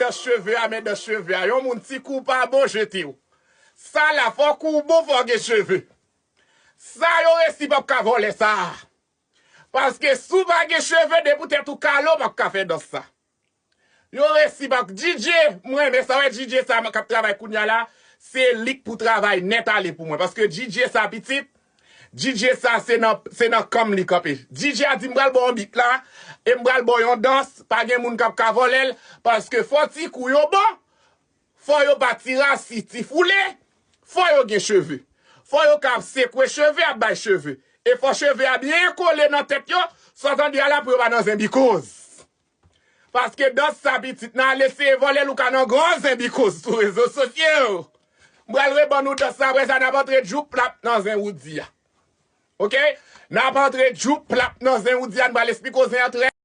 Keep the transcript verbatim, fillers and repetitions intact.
Dans cheve a, men dans cheve a. Yon moun ti kou pa bon, jete w. Sa la, fò kou w bon, fò gen cheve. Sa yo resi p ap ka vòlè sa. Paske si w pa gen cheve, depi w tèt ou kale, w p ap ka fè dans sa. Yo resi p ap, D J, mwen renmen sa, wè D J sa k ap travay kounya la, se li k pou travay nèt ale pou mwen. Paske D J sa pitit, D J sa se nan, se nan kan m li kanpe. D J a di m pral ba w yon bit la, e m pral ba w yon dans, pa gen moun k ap ka vòlè l, paske fò ti kou yo bon, fò yo pa ti rasi, ti foule, fò yo gen cheve. Fò yo ka ap sekwe cheve, ap bay cheve. E fò cheve a byen kole nan tèt yo, sa w tande a la pou yo pa nan zenbikoz. Paske dans sa pitit nan ale seye vòlè l ou ka nan gran zenbikoz sou rezo sosyo. M pral rebann nou dans sa, apre sa n ap antre djoup plap nan zen woudi a. Oke? N ap antre djoup plap nan zen woudi a, n pral esplike w zen an trè